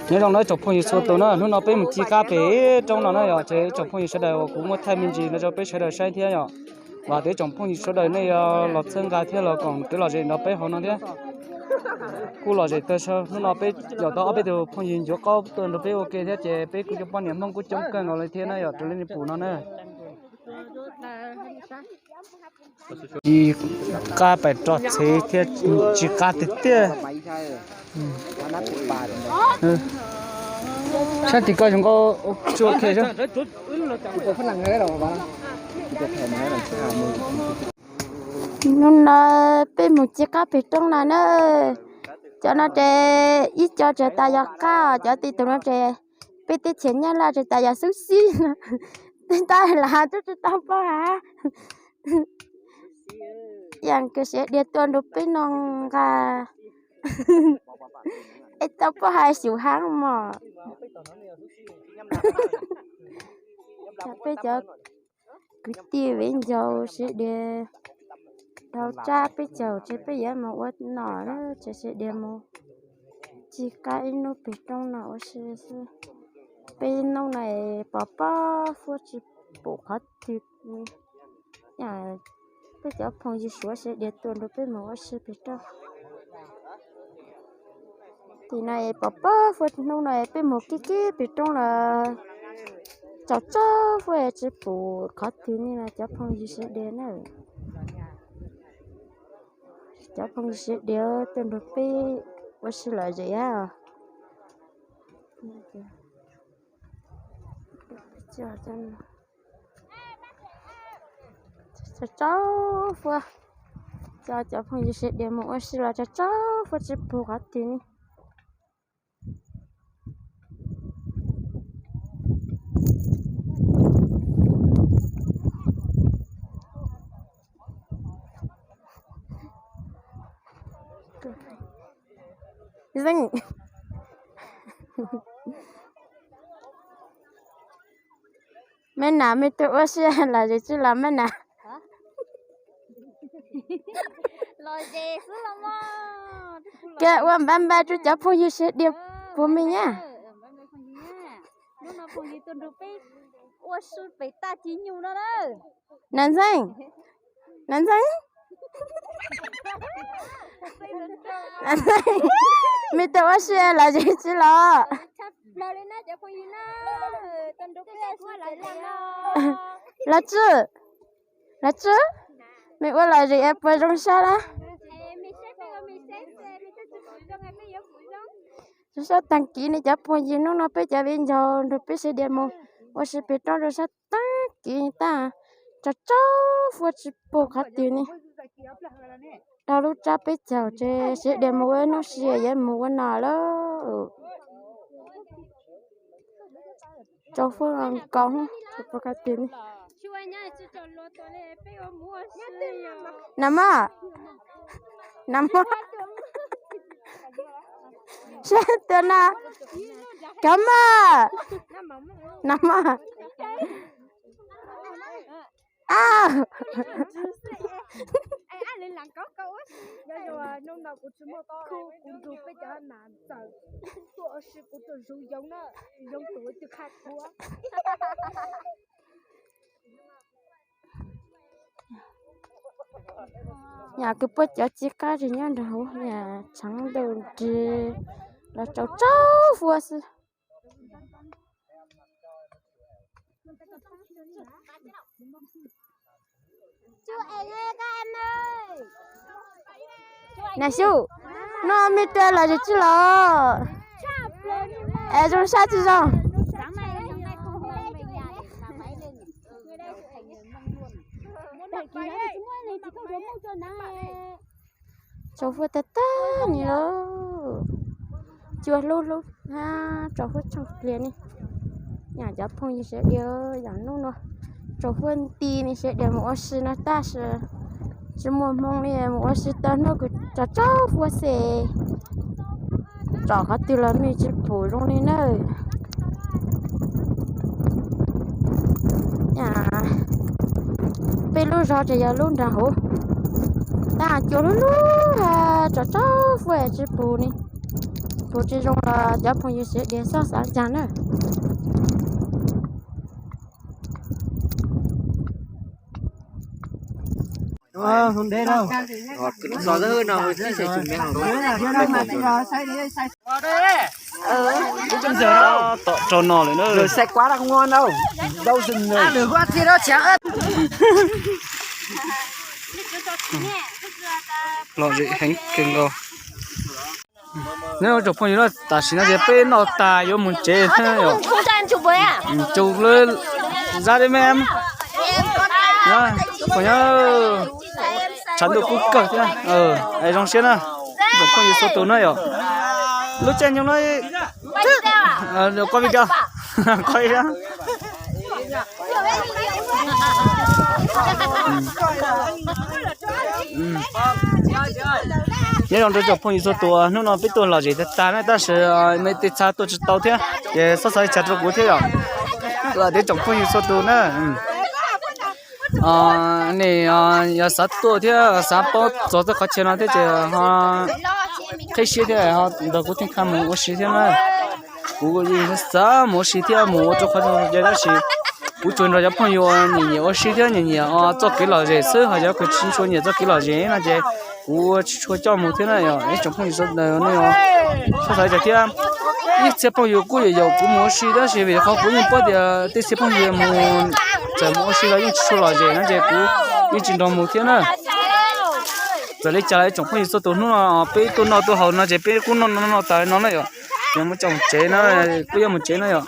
Nyob zoo no ib tsoom phooj ywg txhua tus na, hnub no peb mus ci qab pem roob no na yom, ces ib tsoom phooj ywg sawv daws uas kuv muab thaij me ntsis no rau peb sawv daws saib thiab yom. Vam tias ib tsoom phooj ywg sawv daws nej yuav los txhawb nqa thiab los koom kev lom zem nrog peb hauv no thiab. Kuj lom zem tag, hnub no peb yaum tau ob peb tug phooj ywg ncuav qaub tuaj nrog peb ua ke thiab ces peb kuj cov poj niam Hmoob kuj coob kawg nkaus li thiab na yom, raws li nej pum no na. Ci qab pem roj txhev thiab ci qab tiag tiag. Saib tim ko zoo nkauj tsuag kiag. Hnub no peb mus ci qab pem roob no na. Cov no ces ib co tseem tas yog qab, cov tim tus no ces peb teb chaws Nyab Laj tseem tas yog xub xib no. Tej tab lam twb tsis tau poj hav. Yam kws Siav Dias tuaj nrog peb no nqa, es tau poj hav xyum hav mog. Peb cov kwv tij viv ncaus Siav Dias dhau tsab peb caug ces peb yuav mus ua nom na, ces Siav Dias mus ci qab ib hnub pem roob no ua si xwb. Peb hnub no pov pob huab tsis pum qhov twg. Peb cov phooj ywg Suav Siav Dias tuaj nrog peb mus ua si pem roob. Tim no pov pob huab, hnub no peb mus kib kib pem roob los tsaus tsaus huab tsis pum qhov twg li no cov phooj ywg Siav Dias na. Cov phooj ywg Siav Dias tuaj nrog peb ua si lom zem os. Tsaus tsaus huab, cov phooj ywg Siav Dias mus ua si los tsaus tsaus huab tsis pum qhov twg li. Zeej, me nam me tuaj ua si lom zem tsis los me nam? Kev ua npab npab rau cov phooj ywg Siav Dias puas me nyab? Nam Ntxeeg, Nam Ntxeeg, me tuaj ua si lom zem tsis los? Los Tswb, Los Tswb, me ua lom zem es puas zoo saib lawm? Zoo saib tag kis ne cov phooj ywg, hnub no peb cov viv ncaus nrog peb Siav Dias mus ua si pem roob zoo saib tag kis tag, tsaus tsaus huab tsis pum qhov twg li. Dhau lub tsab peb caug ces Siav Dias mus ua ib hnub si yuav mus ua nom lawm. Tsaus huab nkaus, tsis pum qhov twg li. Nam mog, nam mog, saib tuaj no, cov mog, nam mog. Yam kws puab cov ci qab tsis nyob nrog huv, yam tshav ntuj nrig los tsaus tsaus huab xwb. Nam Xyooj, no me tuaj lom zem tsis los? Es zoo saib tsis zoo? Tsaus huab tag tag li lauj. Cua hlub hlub hab tsaus huab tshooj pliag ne. Yam cov phooj ywg Siav Dias, yam hnub no tsaus huab nti ne, Siav Dias mus ua si no tab sis tsis muaj hmoo li, mus ua si tau hnub kws tsaus tsaus huab xwb, tsom qhov twg los me tsis pum zoo li nawb. Peb lub zog ces yog lub nraag huv, tab cua hlub hlub hab tsaus tsaus huab tsis pum li. Kuv tsis zoo los cov phooj ywg sawv daws txhob xav li cas na. Tom rau no lawm na. Lom zem heev kawg nkaus. Nyob zoo tsoom phooj ywg na, tam sim no ces peb noj tas yuav mus tsev thiab yom. Tus lawv zab deb me, tshav ntuj kub kawg thiab. Es zoo siab na, tsoom phooj ywg txhua tus na yom. Lub caij nyoog no, qhov video, qhov video. Nyob zoo rau tsoom phooj ywg txhua tus, hnub no peb tuaj lom zem tag tag na, tab sis me tej txha tuaj tsis tau thiab ces txhob xav li cas rau kuv thiab yom. Tias tsoom phooj ywg txhua tus na, nej yog xav tuaj thiab xav paub txog txoj qhov chaw no thiab ces ho qhib siab thiab ho nrog kuv thiaj khaj mus ua si thiab na. Kuv xav mus ua si thiab mus ua rau qhov no ces tab sis kuv tsuas nrog cov phooj ywg nyiam nyiam ua si thiab nyiam nyiam txoj kev lom zem xwb, ho cov uas tsis tshua nyiam txoj kev lom zem no ces kuv tsis tshua coj mus thiab na yom. Ib tsoom phooj ywg sawv daws nej txhob xav li cas thiab. Ib txhia phooj ywg kuj yaum yaum kuv mus ua si tab sis vim qhov kuv yeej paub tias tej txhia phooj ywg mus, txawm mus ua si los yeej tsis tshua lom zem no ces kuv yeej tsis nrog mus thiab na. Txawm li cas los ib tsoom phooj ywg txhua tus, hnub no peb tuaj noj tuaj haus no ces peb kuj noj noj tas li no na yom. Ces muab coj mus tsev no, kuj yuav mus tsev no yom.